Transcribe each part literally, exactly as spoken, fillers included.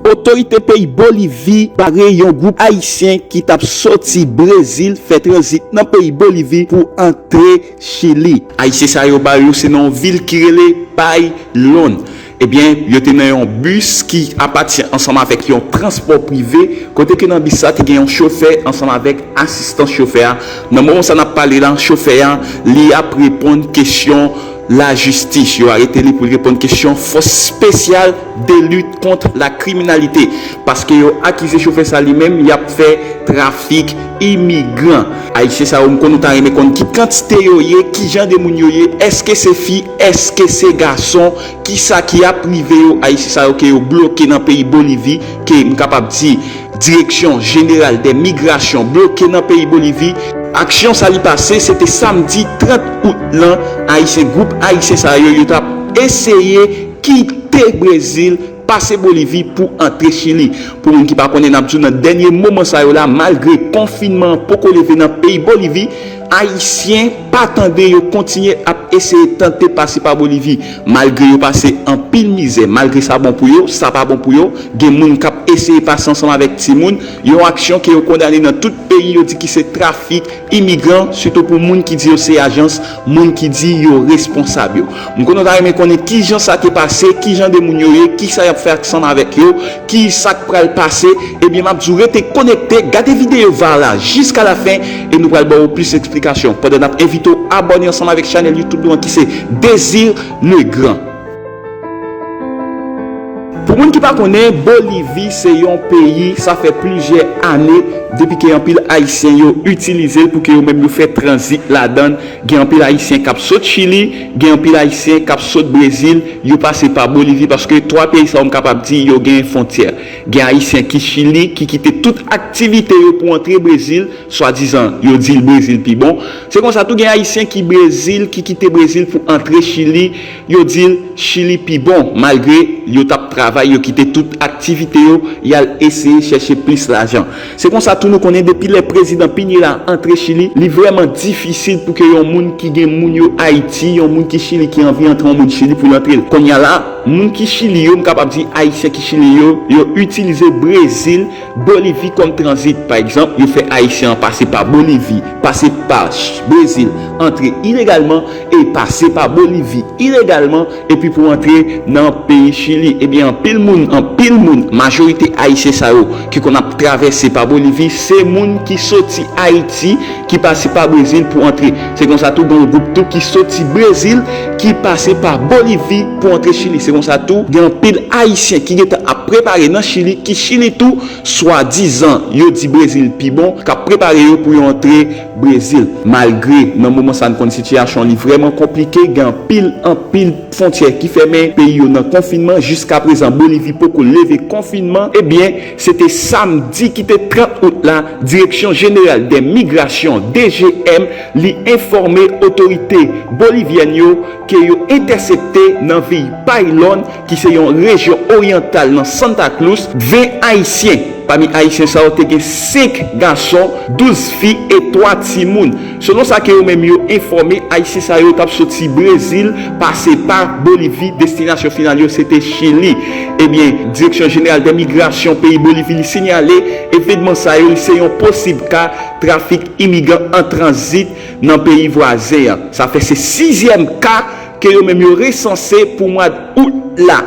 Otorite peyi Bolivi bare yon gwoup Ayisyen ki t ap soti Brezil fè tranzit nan peyi Bolivi pou antre Chili. Ayisyen sa yo bare yo se nan yon vil ki rele Pailón. Ebyen, yo te nan yon bis ki apatyen ansanm avèk yon transpò prive, kote ke nan bis sa te gen yon chofè ansanm avèk asistan chofè a. Nan moman sa n ap pale la, chofè a, li ap reponn kesyon lajistis. Yo arete li pou l reponn kesyon Force Spéciale de Lutte contre la Criminalité, paske yo akize chofè sa li menm y ap fè trafik imigran. Ayisyen sa yo, m konn ou ta renmen konn ki kantite yo ye, ki jan de moun yo ye, èske se fi, èske se gason, kisa ki ap rive yo, Ayisyen sa yo ke yo bloke nan peyi Bolivi, ke m kapab di Direction Générale des Migrations bloke nan peyi Bolivi. Aksyon sa li pase, se te samdi trant out lan, Ayisyen, gwoup Ayisyen sa yo, yo t ap eseye kite Brezil, pase Bolivi pou antre Chili. Pou moun ki pa konnen, n ap di w nan dènye moman sa yo la, malgre konfinman an poko leve nan peyi Bolivi, Ayisyen pa tande yo kontinye ap eseye tante pase pa Bolivi. Malgre yo pase anpil mizè, malgre sa bon pou yo, sa pa bon pou yo. Gen moun k ap eseye pase ansanm avèk timoun, yon aksyon ke yo kondane nan tout peyi, yo di ki se trafik imigran, sitou pou moun ki di yo se ajans, moun ki di yo responsab yo. M konnen w ta renmen konnen kijan sa te pase, kijan de moun yo ye, kisa y ap fè ansanm avèk yo, kisa k pral pase. Ebyen, m ap di w rete konekte, gade videyo va la jiska lafen, e nou pral ba w plis eksplikasyon. Pandan n ap envite w abòne ansanm avèk chanèl YouTube nou an ki se Désir Legrand. Pou moun ki pa konnen, Bolivi se yon peyi, sa fè plizyè ane depi ke anpil Ayisyen yo itilize l pou ke yo menm yo fè tranzit ladan l. Gen anpil Ayisyen k ap sot Chili, gen anpil Ayisyen k ap sot Brezil, yo pase pa Bolivi, paske twa peyi sa yo, m kapab di, yo gen fwontyè. Gen Ayisyen ki Chili, ki kite tout aktivite yo pou antre Brezil, swadizan, yo di l Brezil pi bon. Se konsa tou gen Ayisyen ki Brezil, ki kite Brezil pou antre Chili, yo di l Chili pi bon, malgre yo t ap travay, yo kite tout aktivite yo, y al eseye chèche plis lajan. Se konsa tou nou konnen depi lè prezidan Piñera antre Chili, li vrèman difisil pou ke yon moun ki gen moun yo Ayiti, yon moun ki Chili ki anvi antre yon moun Chili pou l antre l. Kounye a la, moun ki Chili yo, m kapab di Ayisyen ki Chili yo, yo itilize Brezil, Bolivi kòm tranzit. Pa egzanp, yo fè Ayisyen an pase pa Bolivi, pase pa Ch-, Brezil, antre ilegalman e pase pa Bolivi ilegalman, epi pou antre nan peyi Chili. Ebyen, anpil moun, anpil moun, majorite Ayisyen sa yo ki konn ap travèse pa Bolivi, se moun ki soti Ayiti, ki pase pa Brezil pou antre. Se konsa tou, gen yon gwoup tou ki soti Brezil, ki pase pa Bolivi pou antre Chili. Se konsa tou, gen anpil Ayisyen ki gentan ap prepare nan Chili, ki Chili tou, swadizan, yo di Brezil pi bon, k ap prepare yo pou yo antre Brezil. Malgre, nan moman sa, n konn sitiyasyon li vrèman konplike, gen anpil, anpil fwontyè ki fèmen, peyi yo nan konfinman. Jiska prezan, Bolivi poko leve konfinman. Ebyen, se te samdi ki te trant out la, Direction Générale des Migrations, D G M, li enfòme otorite bolivyèn yo ke yo entèsepte nan vil Pailón, ki se yon rejyon oryantal nan Santa Cruz, ven Ayisyen. Pami Ayisyen sa yo, te gen senk gason, douz fi e twa timoun. Selon sa ke yo menm yo enfòme, Ayisyen sa yo t ap soti Brezil, pase pa Bolivi, destinasyon final yo se te Chili. Ebyen, Direction Générale des Migrations peyi Bolivi, li sinyale evènman sa yo, li se yon posib ka trafik imigran an tranzit nan peyi vwazen an. Sa fè se sizyèm ka ke yo menm yo resanse pou mwa out la.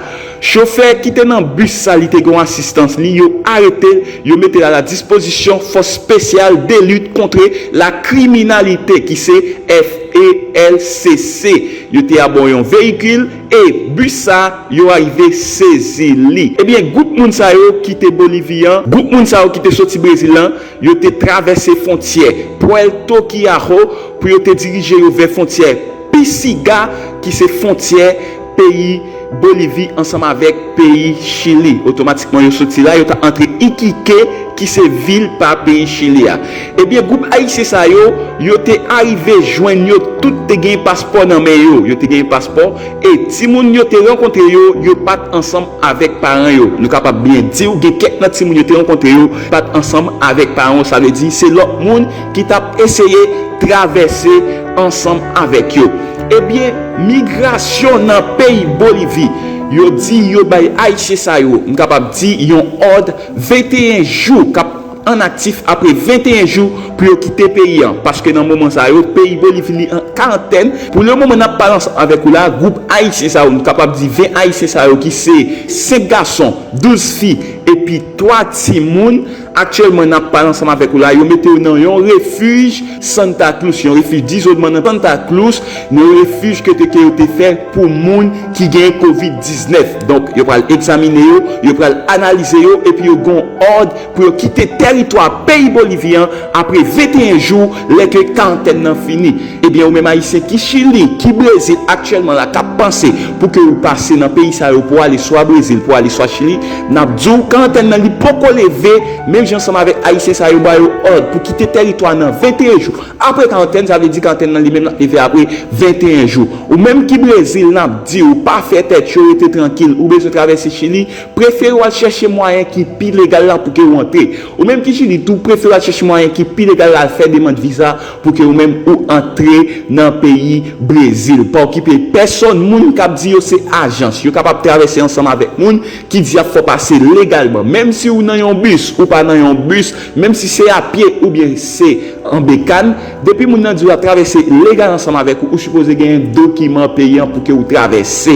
Chofè ki te nan bis sa, li te gen yon asistans li, yo arete l, yo mete l a la dispozisyon Force Spéciale de Lutte contre la Criminalité, ki se F E L C C. Yo te abò yon veyikil e bis sa, yo arive sezi li. Ebyen, gwoup moun sa yo ki te Bolivi an, gwoup moun sa yo ki te soti Brezil lan, yo te travèse fwontyè Puerto Quiajo pou yo te dirije yo vè fwontyè Pisiga, ki se fwontyè peyi Bolivi ansanm avèk peyi Chili. Otomatikman, yo soti la, yo ta antre Iquique, ki se vil pa peyi Chili a. Ebyen, gwoup ayisyen sa yo, yo te arive jwenn yo, tout te gen paspò nan men yo. Yo te gen paspò, e timoun yo te rankontre yo, yo pa t ansanm avèk paran yo. Nou kapab byen di w, gen kèk nan timoun yo te rankontre yo pa t ansanm avèk paran yo. Sa vle di, se lòt moun ki t ap eseye travèse ansanm avèk yo. Ebyen, migrasyon nan peyi Bolivi. Yo di yo bay Ayisyen sa yo, m kapab di, yon òd venteyen jou k ap an aktif apre venteyen jou pou yo kite peyi an, paske nan moman sa yo, peyi Bolivi li an karantèn. Pou le moman n ap pale ansanm avèk ou la, gwoup Ayisyen sa yo, m kapab di ven Ayisyen sa yo ki se senk gason, douz fi, epi twa timoun, aktyèlman n ap pale ansanm avèk ou la, yo mete yo nan yon refij Santa Cruz, yon refij dizolman nan Santa Cruz, nan yon refij ke te ke yo te fè pou moun ki gen kovid diznèf. Donk, yo pral egzamine yo, yo pral analize yo, epi yo gen yon òd pou yo kite tèritwa peyi Bolivi an apre venteyen jou, lè ke karantèn nan fini. Ebyen, ou menm Ayisyen ki Chili, ki Brezil aktyèlman la, k ap panse pou ke ou pase nan peyi sa yo pou ale swa Brezil, pou ale swa Chili, n ap di w, karantèn nan li poko leve, menm jan ansanm avèk Ayisyen sa yo ba yo òd pou kite tèritwa nan venteyen jou. Apre karantèn, sa vle di karantèn nan li menm l ap leve apre venteyen jou. Ou menm ki Brezil, n ap di w, pa fè tèt cho, rete trankil, ou bezwen travèse Chili, prefere w al chèche mwayen ki pi legal la pou ke w antre. Ou menm ki Chili tou, prefere w al chèche mwayen ki pi legal la, al fè demann viza pou ke ou menm ou antre nan peyi Brezil. Pa okipe pèsonn, moun k ap di yo se ajans, yo kapab travèse ansanm avèk moun ki di y ap fè w pase legalman. Menm si ou nan yon bis, ou pa nan yon bis, menm si se a pye oubyen se an bekàn, depi moun nan di w l ap travèse legal ansanm avèk ou, ou sipoze genyen dokiman peyi an pou ke ou travèse.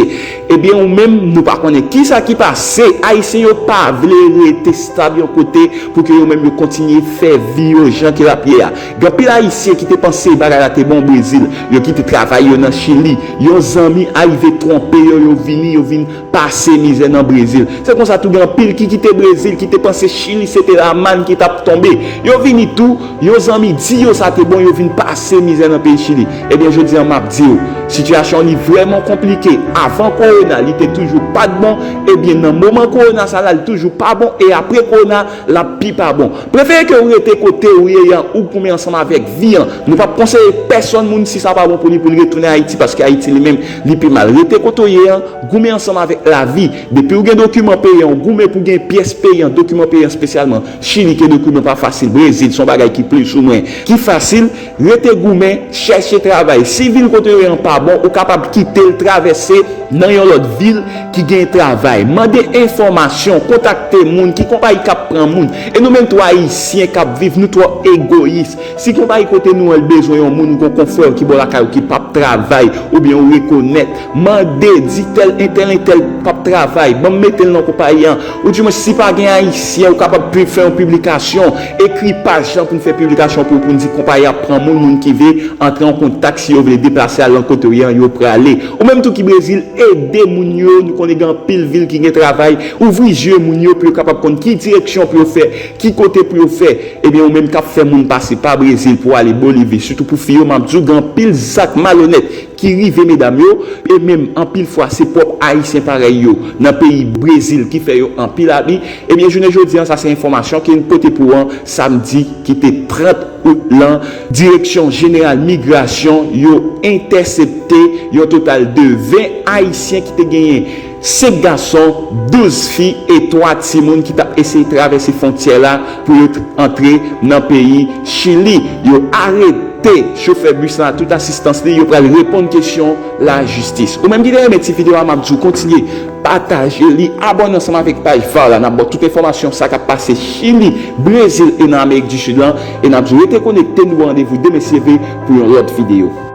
Ebyen, ou menm, nou pa konnen kisa ki pase. Ayisyen yo pa vle rete stab yon kote pou ke yo menm yo kontinye fè vi yo jan ke l ap ye a. Gen anpil Ayisyen ki te panse bagay la te bon Brezil. Yo kite travay yo nan Chili. Yon zanmi arive twonpe yo, yo vini, yo vin pase mizè nan Brezil. Se konsa tou gen anpil ki kite Brezil, ki te panse Chili se te lamann ki t ap tonbe. Yo vini tou, yon zanmi di yo sa te bon, yo vin pase mizè nan peyi Chili. Ebyen, jodi an, m ap di w, sitiyasyon li vrèman konplike. Avan kowona, li te toujou pa t bon. Ebyen, nan moman kowona sa la, li toujou pa bon. E apre kowona, l ap pi pa bon. Prefere ke w rete kote w ye an, ou goumen ansanm avèk vi an. Nou p ap konseye pèsonn moun si sa pa bon pou li pou l retounen Ayiti, paske Ayiti li menm, li pi mal. Rete kote w ye an, goumen ansanm avèk lavi. Depi w gen dokiman peyi an, w goumen pou gen pyès peyi an, dokiman peyi an espesyalman Chili, ke dokiman pa fasil. Brezil, se yon bagay ki plis ou mwen ki fasil. Rete goumen, chèche travay. Si vil kote w ye an pa bon, ou kapab kite l, travèse nan yon lòt vil ki gen travay. Mande enfòmasyon, kontakte moun, ki konpayi k ap pran moun. E nou menm tou Ayisyen k ap viv, nou twò egoyis. Si konpayi kote nou an bezwen yon moun, ou gon konfrè w ki bò lakay ou ki p ap travay, oubyen ou rekonèt, mande, di tèl entèl, entèl p ap travay, ban m mete l nan konpayi an. Oudimwen, si pa gen Ayisyen, ou kapab pi-, fè yon piblikasyon, ekri paj lan pou n fè piblikasyon pou, pou n di konpayi ap pran moun, moun ki vle antre an kontak, si yo vle deplase al nan kote w ye an, yo prale. Ou menm tou ki Brezil, ede moun yo, nou konnen gen anpil vil ki gen travay, ouvri zye moun yo pou yo kapab konn ki direksyon pou yo fè, ki kote pou yo fè. Ebyen, ou menm k ap fè moun pase pa Brezil pou ale Bolivi, sitou pou fi yo, m ap di w, gen anpil zak malonèt ki rive medam yo, e menm anpil fwa se pwòp Ayisyen parèy yo nan peyi Brezil ki fè yo anpil abi. Ebyen, jounen jodi an, sa se enfòmasyon ke n pote pou w an samdi ki te trant out lan. Direksyon Jeneral Migrasyon yo entèsepte yon total de ven Ayisyen ki te genyen senk gason, douz fi e twa timoun ki t ap eseye travèse fwontyè la pou yo t-, antre nan peyi Chili. Yo arete chofè bis la, tout asistans li, yo pral reponn kesyon lajistis. Ou menm ki te renmen ti videyo a, m ap di w kontinye pataje li, abòne ansanm avèk paj VAR la, n ap ba w tout enfòmasyon sa k ap pase Chili, Brezil e nan Amerik di Sid lan, e n ap di w rete konekte, nou ba w randevou demen si Dye vle pou yon lòt videyo.